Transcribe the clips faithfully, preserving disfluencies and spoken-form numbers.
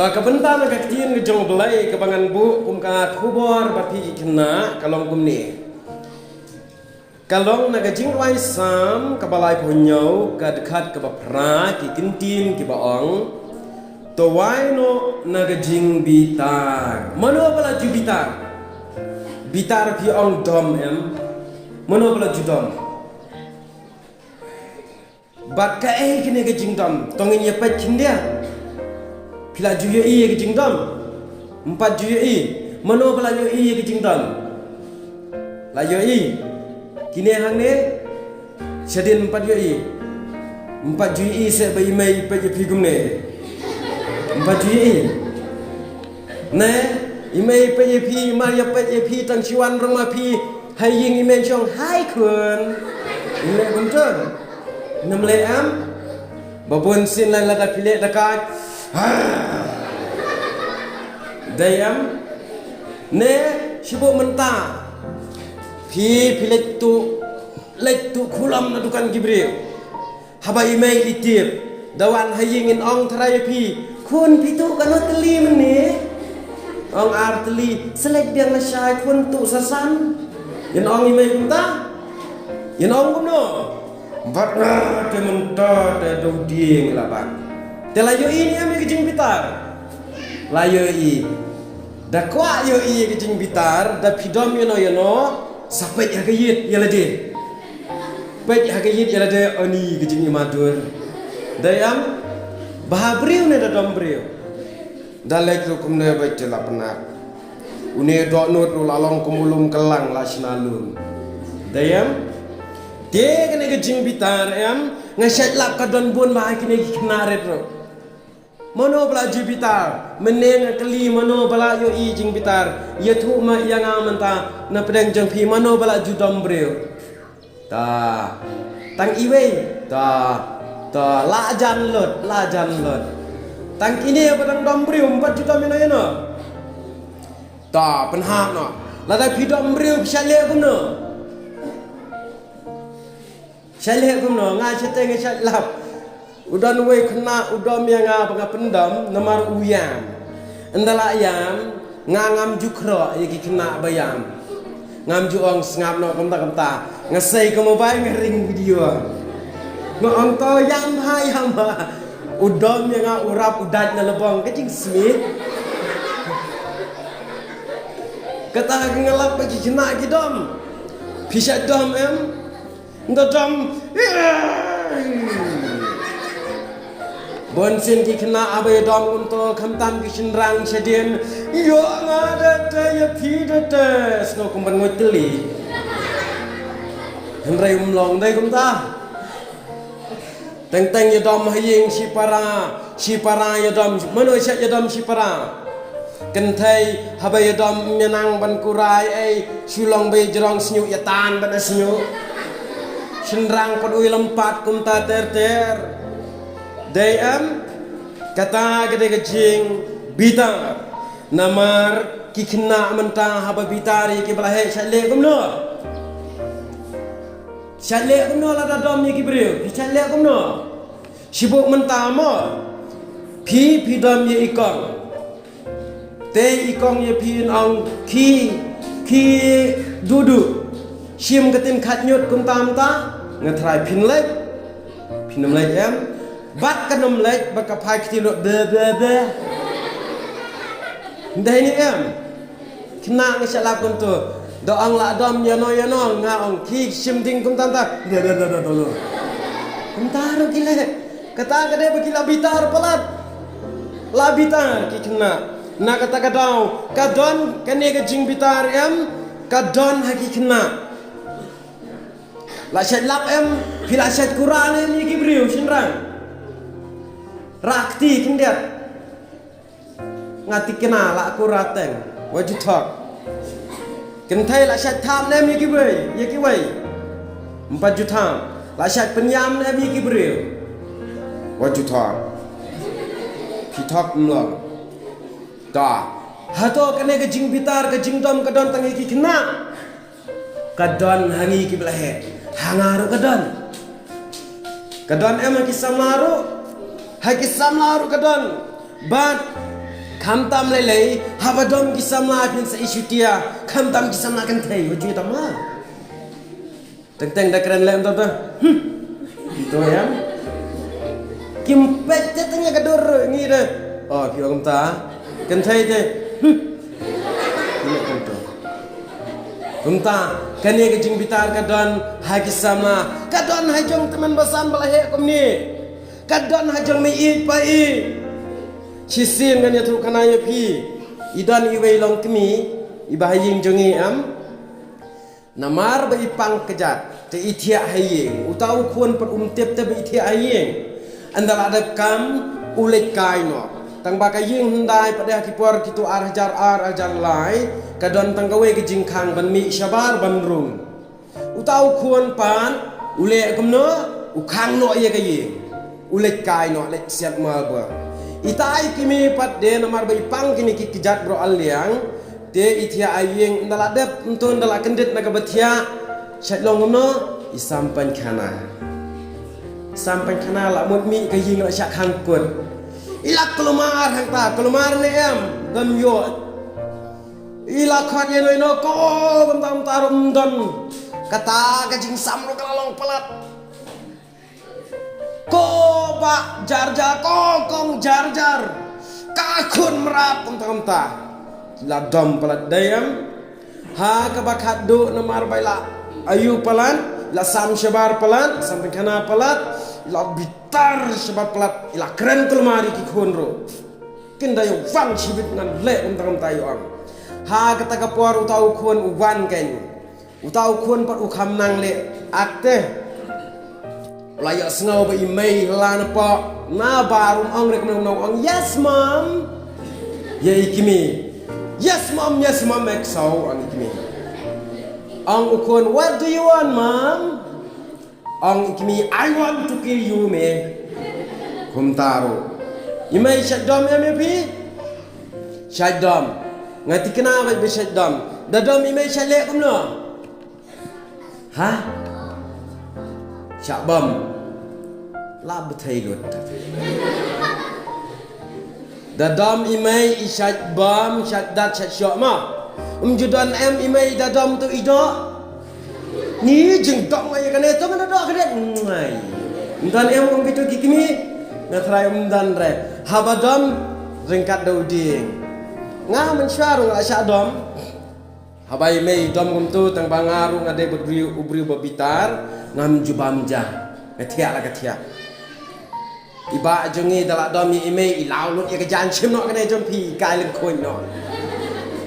Ka bynta na ka ktien ka jong U Blei kaba ngan buh kum ka khubor bad phi ki khynnah ka long kumne. Ka long na ka Jingrwai Salm kaba laiphew hynñiew, ka dkhot kaba phra, ki ktien kiba ong: To wai noh na ka jingbitar. Mano ba la ju bitar? Bitar phi ong dom em? Mano ba la ju dom? Bad kaei kane ka jingdom? To ngin ïa peit khyndiat. Phi la ju ïohi ïa ka jingdom? Ym pat ju ïohi. Mano ba la ïohi ïa ka jingdom? La ïohi. Kine hangne? Shadien ym pat ïohi. Ym pat ju ïohi seh ba i mei i peit ïa phi kumne. Ym pat ju ïohi. Ne, i mei i peit ïa phi, i mar ïa peit ïa phi tang shi wan rong ma phi. Ha ïing i mei i ong, "Hi khun." I leh kumto. Nym leh em? Ba bun sien la lada phi leh da ka. Dei em? Ne, shibun mynta. Phi, phi leit tuh, leit tuh khulom na dukan ki briew. Haba i mei i tip, da wan ha ïing in ong tharai ïa phi, "Khun, phi tuh katno tylli mynne?" Ong, "Ar tylli." "Sa leit biang lashai khun, tuh sa san." Ïa ong i mei kumta? Ïa ong kumno? Bad te mynta te dei dieng la bad. Te la ïohi ne em ïa ka jingbitar? La ïohi. Da kwah ïohi ïa ka jingbitar, da phi dom ïano ïano, sa peit ha ka ïit ïa lade. Peit ha ka ïit ïa lade, oni ka jingim madur. Dei em? Bha briew ne da dom briew? Da leit ruh kumne beit te la pynat. Une dohnud ruh la long kum u lum kyllang la shna lum. Dei em? Te kane ka jingbitar em, nga shait lap ka don bun bha kine ki khynnah rit ruh. Mano ba la ju bitar? Mynne nga kylli mano ba la ïohi jingbitar. Ïathuh ma ïa nga mynta na pdeng jong phi mano ba la ju dom briew. Ta. Tang iwei. Ta. Ta la jan lut, la jan lut. Tang kine ba dang dom briew, ym pat ju dom ïano ïano. Ta, pynhap noh. Lada phi dom briew phi shait leh kumno? Shait leh kumno, nga shatei nga shait lap. U don uwei u khynnah u dom ïa nga ba nga pyndom, namar u ïam. Ynda la ïam, nga ngam ju khroh ïa ki khynnah ba ïam. Ngam ju ong sngap noh kumta kumta. Nga sei ka mobile nga ring video. Nga ong to ïam ha ïam ha. U dom ïa nga u rap u dait na lebong ka jingsmit. Kata ka nga lap ba ki khynnah ki dom. Phi shait dom em? Nda dom. Bun sien ki khynnah haba ïa dom kumto khamtam ki shynrang shadien. Ïoh nga da te ïa phi da te. Sngewbha kumban ngut tylli. Hynrei um long dei kumta. Teng teng ïa dom ha ïing shipara, shipara ïa dom, mano shait ïa dom shipara. Kynthei haba ïa dom ym ïa nang ban kurai ei, shu long ba ïa jrong shñiuh ïa tan ban ïa shñiuh. Shynrang pat u ïa lympat kumta ter ter. Dei em, kata ka dei ka jingbitar. Namar ki khynnah mynta haba bitar ïa kiba la heh shait leh kumno? Shait leh kumno lada dom ïa ki briew? Phi shait leh kumno? Shibun mynta mo. Phi, phi dom ïa i kong. Te i kong ïa phi in ong ki, ki dudu. Shim ka tin khat ñiut kumta mynta. Nga tharai phin leit. Phin ym leit em. Bad kan ym leit, bad ka phai kti lut be, be, be. Ndai ni em. Khynnah nga shait lap kumto. Da ong la dom ïano ïano nga ong ki shim ding kumta ta. Da, da, da, da, da, da. Kumta ruh ki leh. Kata ka dei ba ki la bitar palat. La bitar ki khynnah. Na kata ka daw ka don kane ka jingbitar em, ka don ha ki khynnah. La shait lap em, phi la shait kura ne em ïa ki briew shynrang. Rakti khyndiat. Nga tikna la kura teng, wat ju thok. Kynthei la shait tham ne em ïa kiwei, ïa kiwei. Ym pat ju tham. La shait pynïam ne em ïa ki briew. Wat ju thok. Phi thok ym long. Ta. Hato kane ka jingbitar ka jingdom ka don tang ïa ki khynnah? Ka don ha ngi kiba la heh. Ha nga ruh ka don. Ka don em ha ki samla ruh? Ha ki samla ruh ka don. Bad Khamtam lei lei, haba dom ki samla phin sa ïa shutia, khamtam ki samla kynthei, wat ju ïa tam ha. Teng teng da kren lem to to. Hmm. Ito ïa. Kim peit te teng ïa ka dur ngi de. Oh, phi ong kumta. Kynthei te. Hmm. Ito kumta. Kumta, kane ka jingbitar ka don ha ki samla. Ka don ha jong tymmen basan ba la heh kumne. Ka don ha jong me ïeit pa ïeit. Shisien ngan ïathuh khana ïa phi. I don iwei i longkmie, iba ha ïing jong ngi em. Namar ba i pang kjat, te i thiah ha ïing. Uta u khun pat um tip te ba i thiah ha ïing. Ynda la dep kam, u leit kai noh. Tang ba ka ïing hyndai pat de ha ki por kito ar hajar ar, ar hajar lai, ka don tang kawei ka jingkhang ban mih shabar ban rung. Uta u khun pat, u leh kumno, u khang noh ïa ka ïing. U leit kai noh, leit siat marwei. Ita i kmie pat de namar ba i pang kine ki kjat baroh ar liang. Te i thiah ha ïing, ynda la dep, ynda la kyndit na kaba thiah. Shait long kumno, i sam painkhana. Sam painkhana la mut mih ka ïing la shah khang kut. I la kulmar hangta, kulmar ne em, dang ïoh. I la khot ïa no ïa no, ko, kumta kumta ruh ym don. Kata ka jingsam ruh ka la long palat. Ko bah jar jar, ko kong jar jar. Ka khun mrad kumta kumta. La dom palat dei em. Ha kaba khatduh namar ba i la ayu palat, la sam shabar palat, sam painkhana palat, la bitar shabar palat, i la kren kulmar ïa ki khun ruh. Kin da ïa wan shibit ngan leh kumta kumta ïa ong. Ha kata ka por uta u khun u wan kein. Uta u khun pat u kham nang leh akte. U la ïohsngew ba i mei la na pok. Na ba rum ong rek nong nong ong, "Yes, mom." Ïa i kmie. "Yes, mom, yes, mom," ek saw ong i kmie. Ong u khun, "What do you want, mom?" Ong i kmie, "I want to kill you, me." Kumta ruh. I mei shait dom em ïa phi? Shait dom. Nga thikna ba i mei shait dom. Da dom i mei shait leh kumno? Ha? Shah bom. La bthei lut. Da dom i mei i shait bom, shait dat, shait shoh ma. Um ju don em i mei da dom tu i doh. Ni jingdom nga ïa kane tu nga da doh kane. Ngai. Um don em um kitu ki kmie. Nga trai um don re. Haba dom ryngkat da u dieng. Nga mynshuwa ruh nga la shah dom. Haba i mei i dom kumtu tang ba nga ruh nga dei u briew, u briew ba bitar, ngam ju bam ja. Ka thiah la ka thiah. I bah jong ngi da la dom ïa i mei i law lut ïa ka jaiñ shim noh kane jong phi i kai lyngkhuid noh.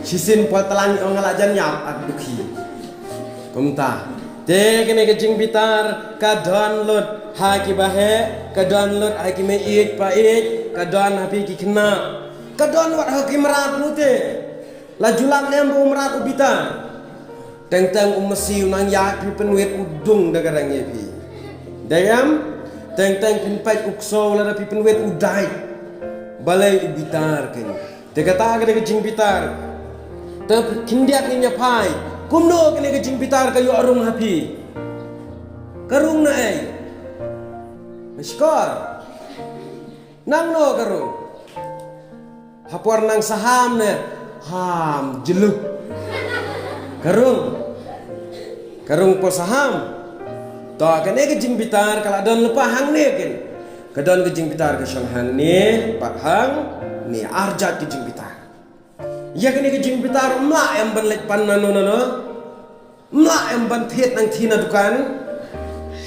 Shisien poi tlang ïa nga la jan ïap ak dukhi. Kumta. Te kane ka jingbitar ka don lut ha ki baheh, ka don lut ha ki mei ïeit pa ïeit, ka don ha phi ki khynnah. Ka don wat ha ki mrad ruh te. La ju lah ne em ba u mrad u bitar. Teng teng u masi u nang ïaid phi pynwit u dung da ka rang ïa phi. Dei em? Teng teng phin peit u ksew lada phi pynwit u dait. Balei u bitar kane. Te kata ka dei ka jingbitar. Te khyndiat ngin ïa phai. Kumno kane ka jingbitar ka ïoh rung ha phi. Ka rung na ei. Na shkor. Nangno ka rung. Ha por nang saham ne ham jylluk. Ka rung. Ka rung por saham. To kane ka jingbitar ka la don lypa hangne ken. Ka don ka jingbitar ka shong hangne, pat hangne, ar jait ka jingbitar. Ïa kane ka jingbitar ym lah em ban leit pan nano nano. Ym lah em ban thied nang thied na dukan.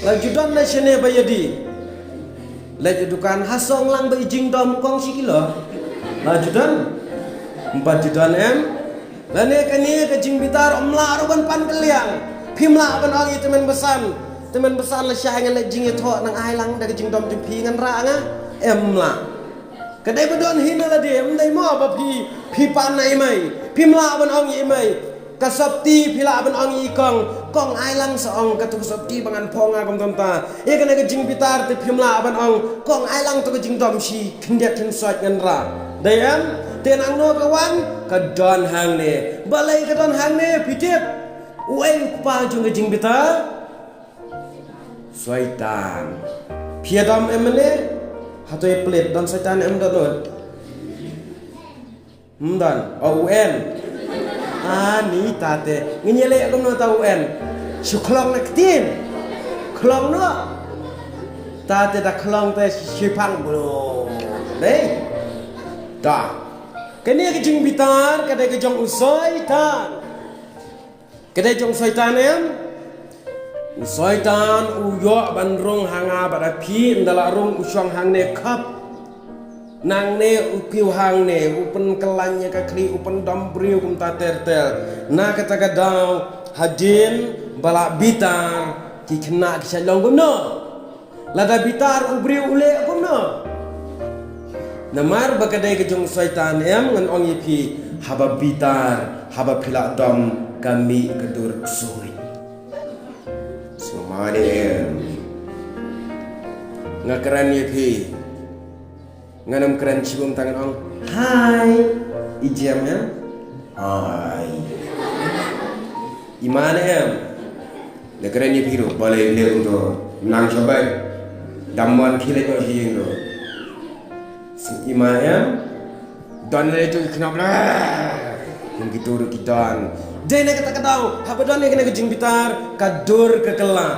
La ju don na shane ba ïa die. Leit ïa dukan ha song lang ba i jingdom kong shi kilo. La ju don. Ym pat ju don em. Lane kane ka jingbitar ym lah ruh ban pan kylliang. Phim lah ban ong ïa tymmen basan. Tymmen basan lashai ngan leit jingïathoh nang ai lang da ka jingdom jong phi ngan rah nga. Em ym lah. Ka dei ba don hi na lade, ym dei mo ba phi, phi pan na i mei, phim lah ban ong i mei. Ka sopti phi lah ban ong i kong, kong ai lang sa ong katu ka sopti ba ngan phong nga kum tam ta. Ïa kane ka jingbitar te phim lah ban ong, kong ai lang tu ka jingdom shi khyndiat khynsoit ngan rah. Dei em, te nangno ka wan, ka don hangne. Balei ka don hangne, phi tip. Uei u kpa jong ka jingbitar? Soitan. Phi ïa dom em ne? Hato ïa plit don Soitan em don ot? Ym don. O, u N. Ani ta te. Ngin ïaleh kumno ta u N. Shu khlong na ktien. Khlong noh. Ta te da khlong te shu pang bro. Dei. Ta. Kane ka jingbitar ka dei ka jong u Soitan. Ka dei jong u Soitan em? U Soitan u ïoh ban rung ha nga bad ha phi, ynda la rung u shong hangne khap. Nangne u kiew hangne, u pynkylla ïa ka khlieh, u pyndom briew kumta ter ter. Na kata ka daw, hadien ba la bitar, ki khynnah ki shait long kumno? Lada bitar u briew u leh kumno? Namar ba ka dei ka jong u Soitan em, ngan ong ïa phi, haba bitar, haba phi la dom, ka mih ka dur ksuid. Sngewbha de em. Nga kren ïa phi. Ngan ym kren shibun, tang ngan ong, hai. I jem em? Hai. I man em? Nga kren ïa phi ruh, balei leh kumto? Nang shabai. Dam mon khie leit noh sha ïing ruh. I man em? Don lei tu i khnap la. Kum kito ruh ki don. Dei na kata ka daw, haba don ïa kane ka jingbitar, ka dur ka kylla.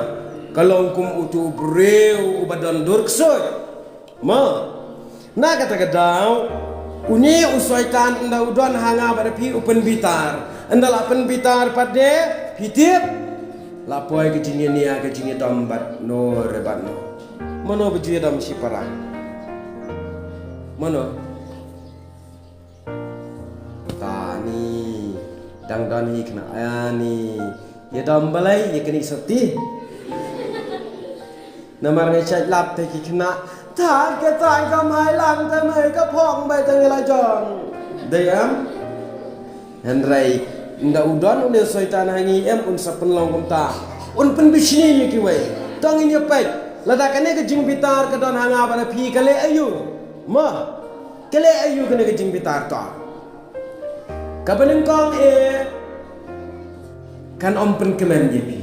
Ka long kum utu u briew uba don dur ksuid. Mo. Na kata ka daw, une u Soitan ynda u don ha nga bad ha phi u pynbitar. Ynda la pynbitar pat de, phi tip. La poi ka jingïania, ka jingïadom bad no re bad no. Mano ba ju ïadom shipara? Mano? Tani, dang don hi khynnah, ani. Ïadom balei, ïa kane ka sopti. Namar ngi shait lap te ki khynnah. Thad ka thaiñ kam hai lang te mei ka phong bai te ngi la jong. Dei em? Hynrei, ynda u don une u Soitan ha ngi em, un sa pynlong kumta. Un pynbishni ïa kiwei. To ngin ïa peit. Lada kane ka jingbitar ka don ha nga bad ha phi ka leh aïu? Mo. Ka leh aïu kane ka jingbitar to? Kaba nyngkong eh, kan ym pynkmen ïa phi.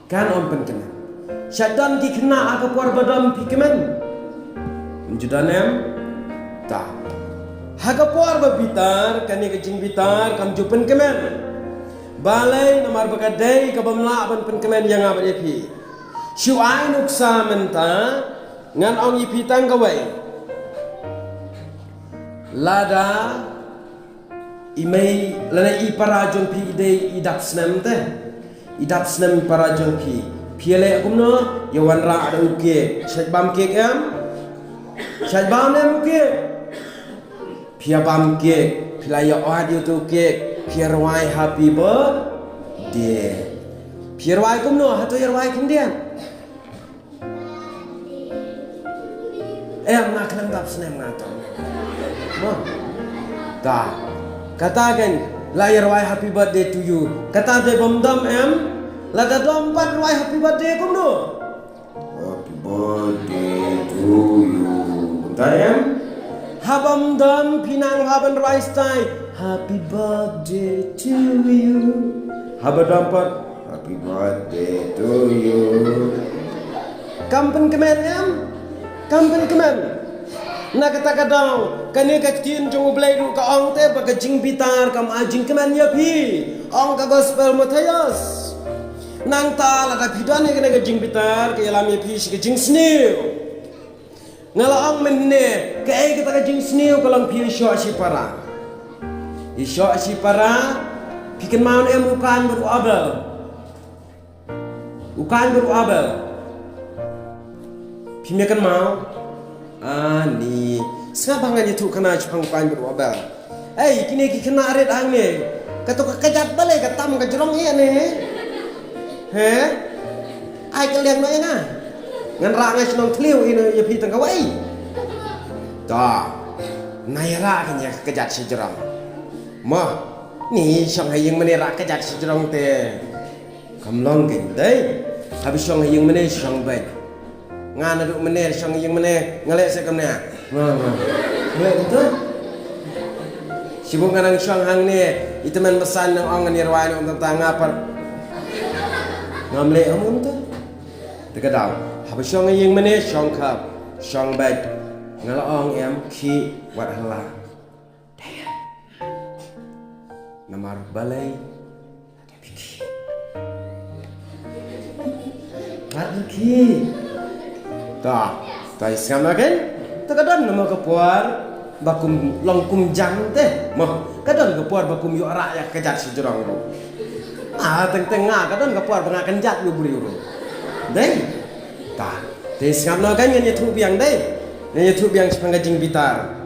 Kan ym pynkmen. Shait don ki khynnah ha ka por ba dom phi kmen? Ym ju don em? Ta. Ha ka por ba bitar, kane ka jingbitar kam ju pynkmen. Balei? Namar ba ka dei kaba ym lah ban pynkmen ïa nga bad ïa phi. Shu ai nuksa mynta, ngan ong ïa phi tang kawei. Lada i mei lane i para jong phi i dei i dap snem te. I dap snem i para jong phi. Phi ïaleh kumno? Ïa wanrah da u kek. Shait bam kek em? Shait bam em u kek? Phi ïa bam kek. Phi la ïa ot ïa utu u kek. Phi ïa rwai happy birthday. Phi ïa rwai kumno? Hato ïa rwai khyndiat? Em, nga khlem dap snem nga to. Mo. Ta. Kata kan la ïa rwai happy birthday to you. Kata te bym dom em? Lada dom pat rwai happy birthday kumno? Happy birthday to you. Kumta em? Haba ym dom phi nang haba rwai stai. Happy birthday to you. Haba dom pat. Happy birthday to you. Kam pynkmen em? Kam pynkmen. Na kata ka daw, kane ka ktien jong U Blei ruh ka ong te ba ka jingbitar kam ai jingkmen ïa phi. Ong ka gospel Mathaios. Nangta lada phi don ïa kane ka jingbitar, ka ïalam ïa phi sha ka jingsniew. Nga la ong mynne, kaei kata ka jingsniew ka long phi ïa shoh shipara. Ïa shoh shipara, phi kynmaw ne em u Kain bad u Abel? U Kain bad u Abel. Phim ïa kynmaw? Ani, sngap ba ngan ïathuh khana shaphang u Kain bad u Abel. Ei, kine ki khynnah rit hangne. Kato ka kjat balei ka tam ka jrong ïa ne? He? Ai ka liang noh ïa nga. Ngan rah nga shnong thliew ïa ne ïa phi tang kawei. To. Nai rah ka nia ka kjat shi jrong. Mo. Ni shong ha ïing mane rah ka kjat shi jrong te. Kam long kein dei. Haba shong ha ïing mane shong beit. Nga naduh mane shong ha ïing mane nga leh seh kumne. Nga nga. Leh kumta. Shibun nga nang shong hangne, i tymmen basan nang ong ngan ïa rwai noh kumta nga pat. Ngam leh kumta. Te ka daw. Haba shong ha ïing mane shong khap. Shong beit. Nga la ong em khih wat hala. Namar balei? Rat laki. Ta, ta i sngap na kan? Ta ka don namar ka por ba kum long kum jang te. Mo, ka don ka por ba kum ïoh rah ïa ka jat shi jrong ro. Ah, teng teng nga ka don ka por ba nga kan jat ïa u briew ro. Dei. Ta, ta i sngap na kan ngan ïathuh biang dei. Ngan ïathuh biang shaphang ka jingbitar.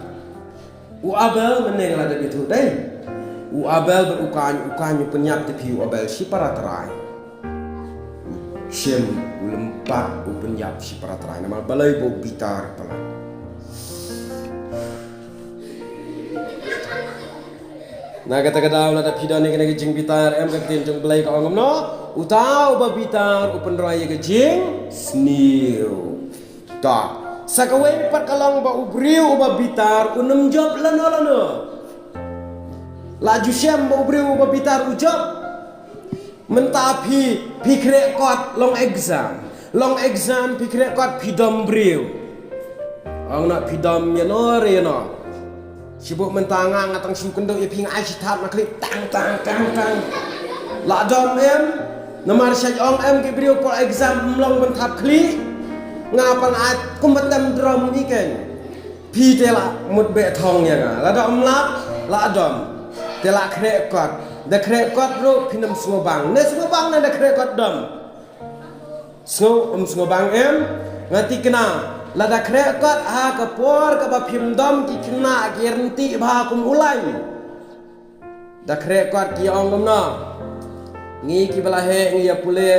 U Abel mynne nga la dep ïathuh dei. U Abel bad u Kain, u Kain u pynïap te phi u Abel shi para trai. Shem u lympat u pynïap shi para trai. Namar balei ba u bitar palat. Na kata ka daw lada phi don ïa kane ka jingbitar em ka ktien jong Blei ka ong kumno. Uta uba bitar u pynroi ïa ka jingsniew. Ta. Sa kawei pat ka long ba u briew uba bitar un ym jop lano lano. La ju shem ba u briew uba bitar u jop. Mynta phi, phi khreh kot long exam. Long exam phi khreh kot phi dom briew. Ong na phi dom ïano re ïano. Shibuk mynta nga nga tang shu kynduh ïa phi nga ai shi thap na khlieh tang tang tang tang. La dom em. Namar sha ong em ki briew por exam ym long ban thap khlieh. Nga pang ai kumba tem drom i ken. Phi te la mut beh thong ïa nga. La dom lap, la dom. Te la khreh kot. Da khreh kot ruh phin ym sngewbang. Ne sngewbang ne da khreh kot dom. Sngew, ym sngewbang em? Nga thikna, lada khreh kot ha ka por kaba phim dom ki khynnah ki ryntih bha kum u lain. Da khreh kot ki ong kumno. Ngi kiba la heh ngi ïa pule,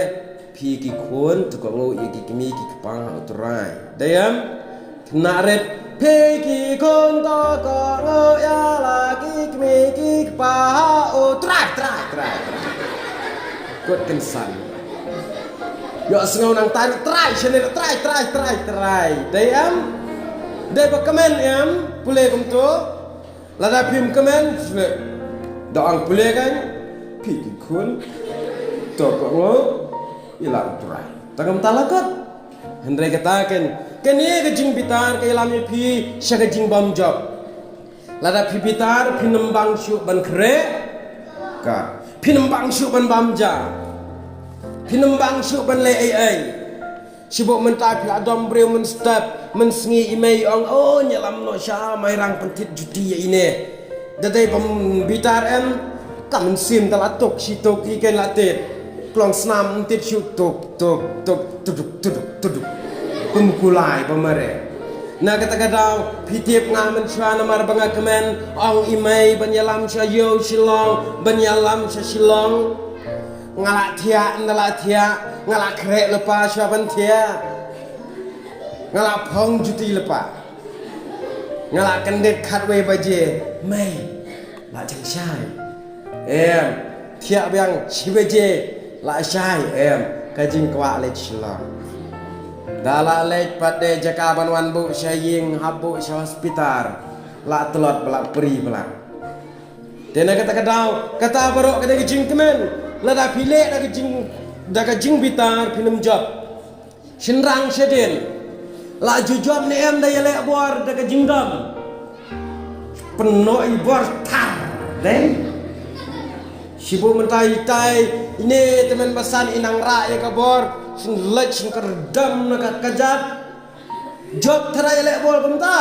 phi ki khun to kohnguh ïa ki kmie ki kpa ha u Trai. Dei em? Khynnah rit, phi ki khun to kohnguh ïa la ki kmie ki kpa ha u Trai, Trai, Trai, Trai. Kot kynsan. Ïohsngew nangta Trai, shane Trai, Trai, Trai, Trai. Dei em? Dei ba kmen em? Pule kumto. Lada phim kmen, shleh. Da ong pule kan, phi ki khun. To kohnguh ïa la u Trai. Tang kumta la kot. Hynrei kata kan, kane ka jingbitar ka ïalam ïa phi sha ka jingbymjop. Lada phi bitar, phin ym bang shuh ban khreh kot. Phin ym bang shuh ban bam ja. Phin ym bang shuh ban leh ei ei. Shibuk mynta phi la dom briew mynstep, mynsngi i mei i ong, oh, ïalam noh sha Mairang pyntit juti ïa ine. Da dei bym bitar em, ka mynsiem da la tuk, shi tuk i ken la tit. Klong snam ym tit shuh tuk, tuk, tuk, tuduk, tuduk, tuduk. Kum kulai ba mareh. Na kata ka daw, phi tip nga mynshuwa namar ba nga kmen, ong i mei ban ïalam sha ïew Shillong, ban ïalam sha Shillong. Nga la thiah, nga la thiah, nga la khreh lypa shuwa ban thiah. Nga la phong juti lypa. Nga la kyndit khatwei baje, mei, la jang shai. Em, thiah biang shi baje, la shai, em, ka jingkwah leit Shillong. Da la leit pat de jaka ban wan buh sha ïing, hap buh sha hospital, la tlot ba la pri ba la. Te na kata ka daw, kata baroh ka dei ka jingkmen, lada phi leh da ka jing, da ka jingbitar phin ym jop. Shynrang shadien. La ju jop ne em da ïaleh bor da ka jingdom. Pynnoh i bor thar. Dei. Shibuk mynta itai ine tymmen basan i nang rah ïa ka bor. Shin leit shin kyrdem na ka kajat. Jop thar ïaleh bor kumta.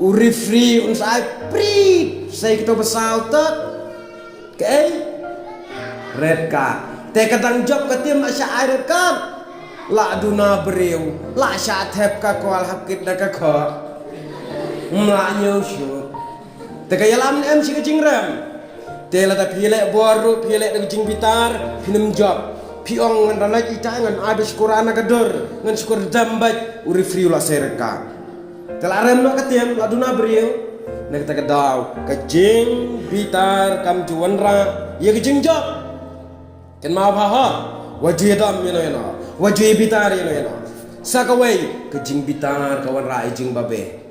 U referee un sa ai prit. Sa ïa kito ba saw tek. Kaei? Red card. Te ka dang jop ka tim la shah ai red card. La duna briew, la shah thep ka kwal hap kit da ka khoh. Mla ñiew shuh. Te ka ïalam ne em shi ka jingrem. Te lada phi leh bor ruh, phi leh da ka jingbitar, phin ym jop. Phi ong ngan da leit ita ngan ai ba shkor na ka dur, ngan shkor dam bad u referee u la sa ai red card. Te la rem noh ka tim, la duna briew. Na kata ka daw, ka jingbitar kam ju wanrah ïa ka jingjop. Kynmaw bha ha, wat ju ïadom ïano ïano, wat ju ïabitar ïano ïano. Sa kawei, ka jingbitar ka wanrah ïa jingbabe.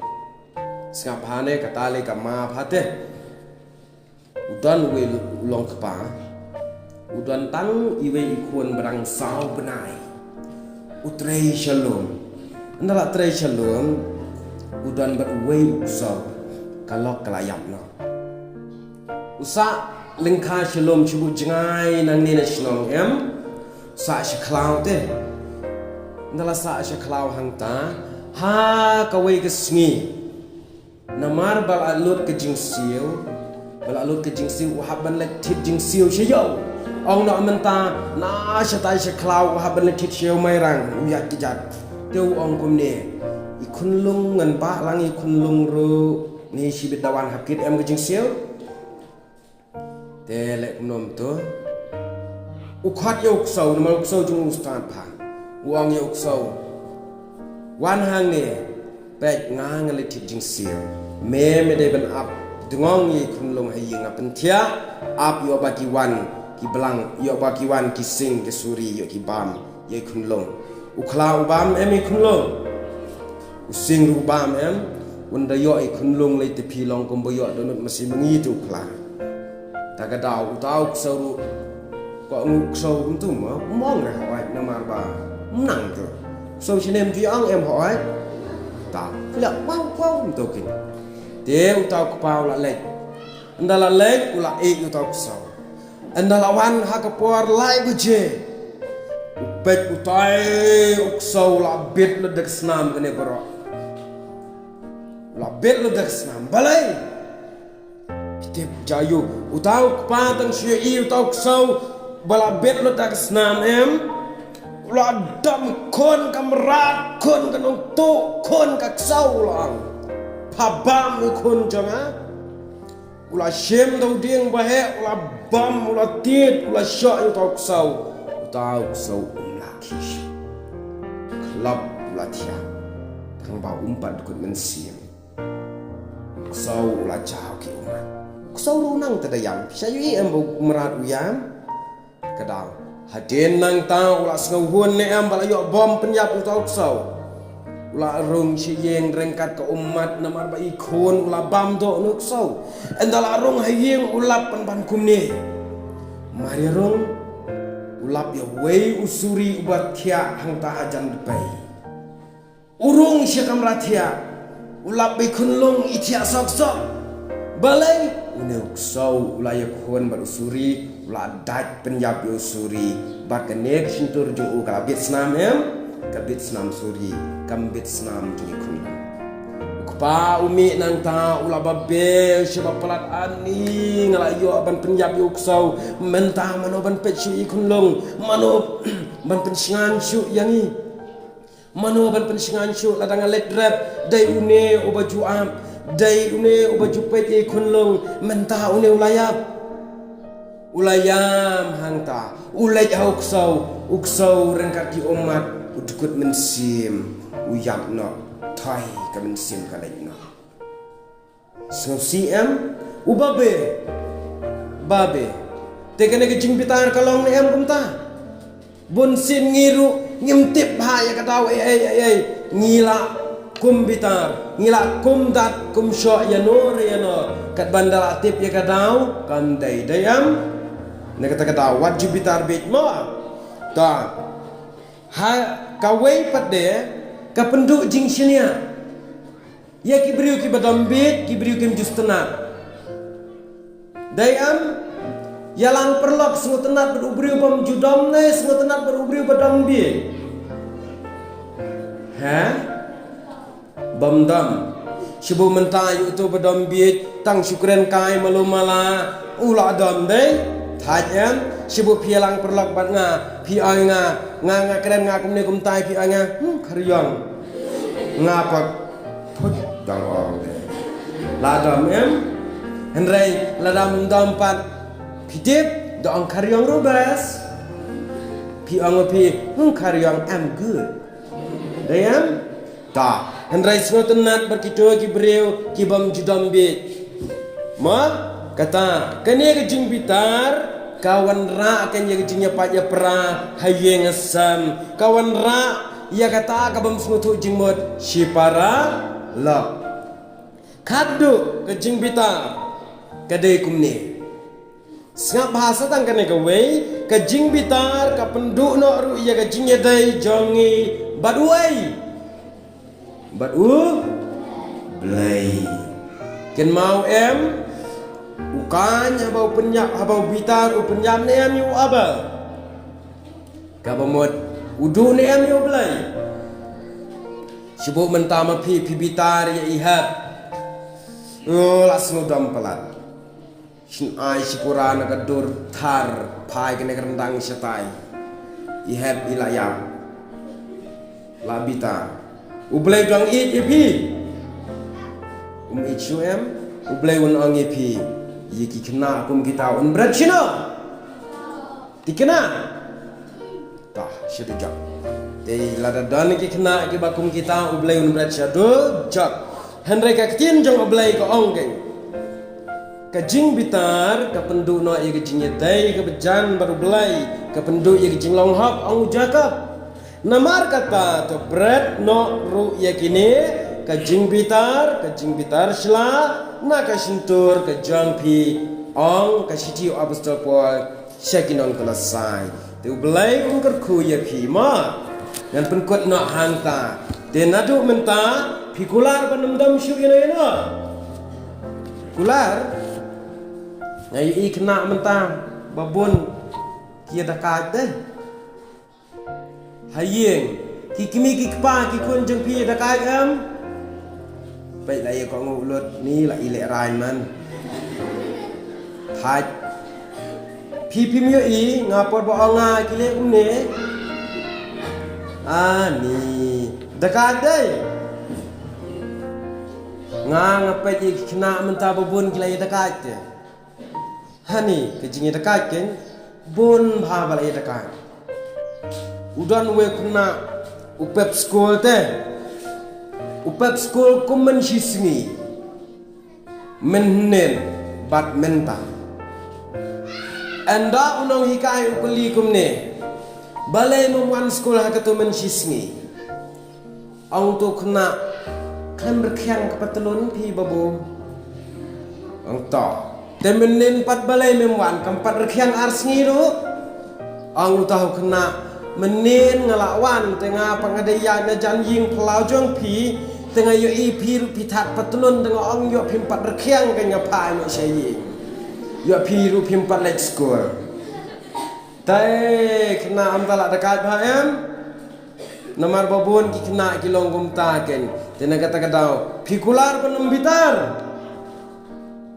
Sngap bha ne, kata le ka map ha te. U don uwei u long kpa. U don tang iwei i khun ba dang saw bnai. U trei sha lum. Ynda la trei sha lum, u don bad uwei u ksaw. Ka lok ka la ïap noh. Sah lyngkha sha lum sha buh jngai nangne na shnong em. Sah sha khlaw te. Nda la sah sha khlaw hangta. Ha kawei ka sngi. Namar ba la lut ka jingsiew. Ba la lut ka jingsiew u hap ban leit thied jingsiew sha ïew. Ong noh mynta na shatai sha khlaw u hap ban leit thied sha ïew Mairang u ïaid kjat. Te u ong kumne. I khunlung ngan bah lang i khunlung ruh. Ni shibit da wan hap kit em ka jingsiew. Te leh kumno mynta. U khot ïa u ksew, namar u ksew jong u stad bha. U ong ïa u ksew. Wan hangne, peit nga nga leit thied jingsiew. Me me dei ban ap dngong ïa i khunlung ha ïing, nga pynthiah, ap ïoh ba ki wan ki blang, ïoh ba ki wan ki sing ki suri, ïoh ki bam. Ïa i khunlung. U khla u bam em i khunlung. U sing ruh u bam em. Un da ïoh i khunlung lei te phi long kumba ïoh dohnud masi mangi te u khla. Ta ka daw uta u ksew ruh. Ko ngu ksew um tum ma um ong re hoi namar ba um nang tu. Ksew sinem tu ong em hoi. Ta phi la wow wow um tu kin. Te uta u kpa u la leit. Ynda la leit u la ïeit uta u ksew. Ynda la wan ha ka por lai baje. U peit utai u ksew u la bit lut da ka snam kane baroh. U la bit lut da ka snam. Balei? Phi tip jaïu. Uta u kpa tang shu ïohi uta u ksew ba la bit lut da ka snam em. U la dam khun ka mrad, khun ka nongtuh, khun ka ksew u la ong. Pha bam u khun jong nga. U la shim da u dieng ba heh, u la bam, u la tied, u la shoh ïa uta u ksew. Uta u ksew um lah kyiuh shuh. Khlop u la thiah. Tang ba um pat dkut mynsiem. U ksew u la jaw ki ummat. U ksew ruh nang te da ïam. Sha ïohi em ba u mrad u ïam. Ka daw. Hadien nangta u la sngewhun ne em ba la ïoh bom pynïap uta u ksew. U la rung sha ïing ryngkat ka ummat namar ba i khun u la bam doh na u ksew. Ynda la rung ha ïing u lap ban ban kumne. Mar ïa rung u lap ïa uwei u suri uba thiah hangta hajan dpei. U rung sha kamra thiah. U lap ba i khunlung i thiah sok sok. Balei? Une u ksew u la ïakhun bad u suri, u la dait pynïap ïa u suri. Bad kane ka shyntur jong u ka la bit snam em? Ka bit snam suri, kam bit snam jong i khunlung. U kpa u mih nangta u la babe sha ba palat, ani nga la ïoh ban pynïap ïa u ksew. Mynta mano ban peit shuh ïa i khunlung? Mano ban pynshngaiñ shuh ïa ngi? Mano ban pynshngaiñ shuh lada nga leit rep, dei une uba ju ap, dei une uba ju peit ïa i khunlung, mynta une u la ïap. U la ïam hangta, u leit ha u ksew, u ksew ryngkat ki ummat, u dkut mynsiem, u ïap noh, thoi ka mynsiem ka leit noh. Sngewsih em? U babe. Babe. Te kane ka jingbitar ka long ne em kumta? Bun sien ngi ruh ngim tip bha ïa ka daw ei ei ei ei. Ngi la kum bitar, ngi la kum dat kum shoh ïa no re ïa no. Katba ynda la tip ïa ka daw kam dei, dei em? Na kata ka daw wat ju bitar beit mo. Ta. Ha kawei pat de ka pynduh jingshaniah. Ïa ki briew kiba dom bieit, ki briew kim ju sngewtynnat. Dei em? Ïalang paralok sngewtynnat bad u briew bym ju dom ne sngewtynnat bad u briew ba dom bieit? He? Bym dom. Shu buh mynta ïa uto ba dom bieit, tang shu kren kai malu mala, u la dom dei? Thait em? Shu buh phi ïalang paralok bad nga, phi ong nga, nga nga kren nga kumne kumtai phi ong nga, hmm, khariong. Nga pat phut dang ong de. La dom em? Hynrei la dam dom pat. Phi tip, da ong khariong ruh bes. Phi ong phi, hmm, khariong, I'm good. Dei em? Ta. Hynrei sngewtynnat bad kito ki briew ki bym ju dom bieit. Ma, kata, kane ka jingbitar ka wanrah kan ïa ka jingïapait ïapra ha ïing ha sem. Ka wanrah ïa kata ka bym sngewthuh jingmut shipara lok. Khadduh ka jingbitar ka dei kumne. Sngap bha sa tang kane kawei, ka jingbitar ka pynduh noh ruh ïa ka jingïadei jong ngi bad uei? Bad u Blei. Kynmaw em? U Kain haba u pynïap, haba u bitar u pynïap ne em ïa u Abel? Kaba mut u duh ne em ïa u Blei? Shu buh mynta ma phi, phi bitar ïa i Heb. Nga la sngewdom palat. Shin ai shi pura na ka dur thar phai kane ka ryndang shatai. I Heb i la ïap. La bitar. U Blei u dang ïeit ïa phi? Um ïeit shuh em? U Blei un ong ïa phi, ïa ki khynnah kum kita un bret shano? Ki khynnah. Tah, sha dujok. Te lada don ki khynnah kiba kum kita, U Blei un bret sha dujok. Hynrei ka ktien jong U Blei ka ong kein, ka jingbitar ka pynduh noh ïa ka jingïadei kaba jan bad U Blei, ka pynduh ïa ka jinglong hok, ong u Jakob. Namar kata to bret noh ruh ïa kine, ka jingbitar, ka jingbitar shla na ka shyntur ka jong phi, ong ka shithi u Apostol Paul sha ki nong Kolosai. Te U Blei un kyrkhu ïa phi mo. Ngan pynkut noh hangta. Te naduh mynta phi kular ban ym dom shuh ïano ïano? Kular? Nga ïohi khynnah mynta ba bun ki ïa dakaid de. Ha ïing, ki kmie ki kpa ki khun jong phi ïa dakaid em? Peit la ïa kohnguh lut, ni la i lehrain man. Thait. Phi phim ïohi, nga por ba ong nga ki leh kumne. Ani dakaid dei. Nga, nga peit ïa ki khynnah mynta ba bun ki la ïa dakaid te. Hani ka jingïadakaid kein bun bha ba la ïadakaid. U don uwei u khynnah u pep skul te. U pep skul kum mynshisngi, mynhynnin bad mynta. Ynda u nonghikai u kylli kumne, balei mem wan skul ha katu mynshisngi? Ong utu u khynnah, khlem rkhiang ka patlun phi babu. Ong to. Te mynnin pat balei mem wan, kam pat rkhiang ar sngi ruh? Ong uta u khynnah, mynnin nga la wan, te nga pat nga dei ïaid na jan ïing phyllaw jong phi, te nga ïohi phi ruh phi thad patlun, te nga ong ïoh phim pat rkhiang, kein nga phai noh sha ïing. Ïoh phi ruh phim pat leit skul. Te khynnah, ym ta la dakaid bha em? Namar ba bun ki khynnah ki long kumta kein. Te na kata ka daw phi kular ban ym bitar.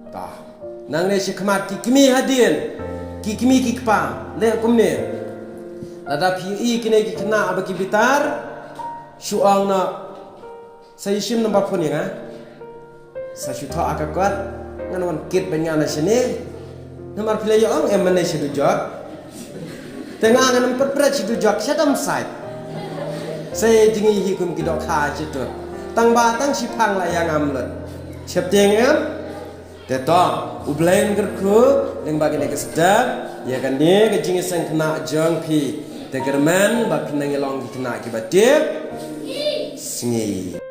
Tah. Nangne shakhmat ki kmie hadien, ki kmie ki kpa, leh kumne. Lada phi ïohi kine ki khynnah ba ki bitar, shu ong noh, sa ïashim number phone ïa nga. Sa shu thoh ha ka kot, ngan wan kit bad nga na shane. Namar phi la ïa ong em mynne sha dujok. Te nga ngan ym pat bret sha dujok, sha dam sait. Sa ïa jngi hi kum ki dohkha sha tu. Tang ba tang shiphang la ïa ngam lut. Sheptieng em? Te to, U Blei un kyrkhu lyngba kane ka step ïa kane ka jingïaseng khynnah jong phi. Te kyrmen ba phin nang ïa long ki khynnah kiba tip sngi.